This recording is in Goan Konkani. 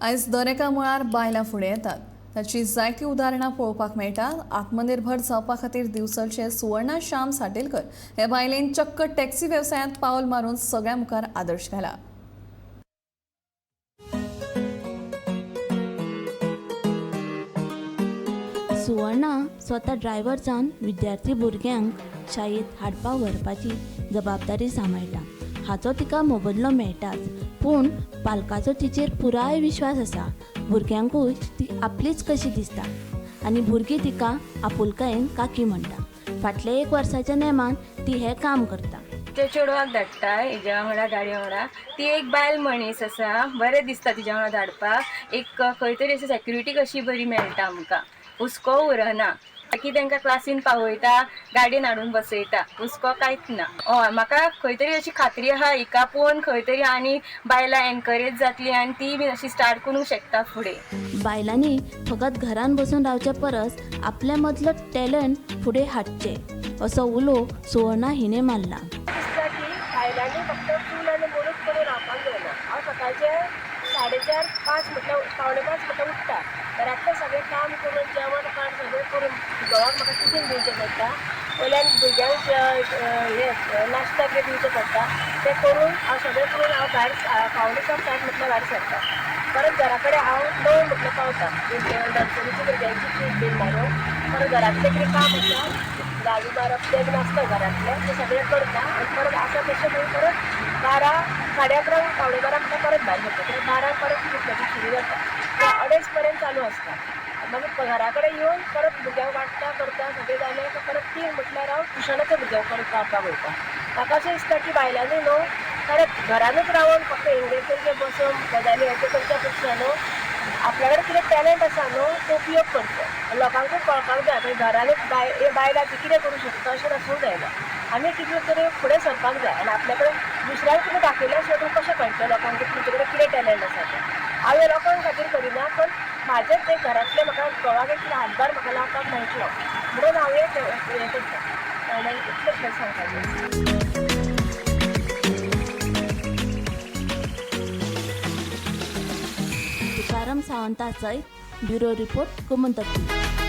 आयज दरेका मळार बायलां फुडें येतात ताची जायतीं उदाहरणां पळोवपाक मेळटात. आत्मनिर्भर जावपा खातीर दिवचलचे सुवर्णा श्याम साटेलकर हे बायलेन चक्क टॅक्सी वेवसायांत पावल मारून सगळ्यां मुखार आदर्श घाला. सुवर्णा स्वता ड्रायव्हर जावन विद्यार्थी भुरग्यांक शाळेंत हाडपा व्हरपाची जबाबदारी सांबाळटा. हाचो तिका मोबदलो मेळटाच, पूण पालकाचो तिचेर पुराय विश्वास आसा. भुरग्यांकूय ती आपलीच कशी दिसता आनी भुरगीं तिका आपुलकायेन काकी म्हणटा. फाटल्या एक वर्साच्या नेमान ती हें काम करता. त्या चेडवाक धाडटा हेज्या वांगडा, गाडये वांगडा. ती एक बायल मनीस आसा, बरें दिसता तिज्या वांगडा धाडपाक. एक खंय तरी अशी सेक्युरिटी कशी बरी मेळटा आमकां, हुस्को उरना. बाकी तांकां क्लासीन पावयता, गाडयेन हाडून बसयता, हुस्को कांयच ना. हय, म्हाका खंय तरी अशी खात्री आहा हिका पळोवन खंय तरी आनी बायलां एनकरेज जातली आनी ती बीन अशी स्टार्ट करूंक शकता फुडें. बायलांनी फकत घरान बसून रावचे परस आपल्या मदलो टॅलंट फुडें हाडचें असो उलो सुवर्णा हिणें मारला. दिसता की बायलांनी फक्त चूल आनी मोडूच करून रावपाक जायना. हांव सकाळचें 4:30 5 म्हटल्यार 4:45 म्हटल्यार उठ्ठा. घरांतलें सगळें काम करून, जेवण खाण सगळें करून घोवाक म्हाका टिफीन दिवचें पडटा, वयल्यान भुरग्यांक हें नाश्ता कितें दिवचें पडटा, तें करून हांव सगळें करून हांव भायर 6:45 7 म्हटल्यार भायर सरता. परत घरा कडेन हांव 9 म्हटल्यार पावता. नर्सरीची भुरग्यांची ट्रीप बीन मारून परत घरांतलें कितें काम आसा, झाडू मारप तें बीन आसता घरांतलें, तें सगळें करता. आनी परत आसा तशें मागीर परत 12 11:30 11:45 म्हटल्यार परत भायर सरता. कित्याक 12 परत ट्रीप म्हजी सुरू जाता, तें 2:30 पर्यंत चालू आसता. मागीर घरा कडेन येवन परत भुरग्यांक वाडटा करता, सगळें जालें की परत 3 म्हटल्यार हांव ट्युशनाच्या भुरग्यांक परत पावपाक वयता. म्हाका अशें दिसता की बायलांनी न्हू परत घरानूच रावन फक्त एंगेज बसून गजाली हें तें करच्या पेक्षा न्हू आपल्या कडेन कितें टॅलंट आसा न्हू तो उपयोग करचो, लोकांकूय कळपाक जाय. मागीर घरानूच बायलां ती कितें करूं शकता अशें नासूंक जायना. आमी कितें तरी फुडें सरपाक जाय आनी आपल्या कडेन दुसऱ्यांक तुमी दाखयल्या शिवाय तुमकां कशें कळटलें लोकांक की तुमचे कडेन कितें टॅलंट आसा तें. हांव हें लोकां खातीर करिना, पण म्हाजें तें घरांतलें म्हाका घोवाक एक कितें हातभार म्हाका लावपाक मेळटलो म्हणून हांव हें करता. आनी इतलेंच म्हाका सांगपाचें. तुकाराम सावंता सयत ब्युरो रिपोर्ट, गोमंतक.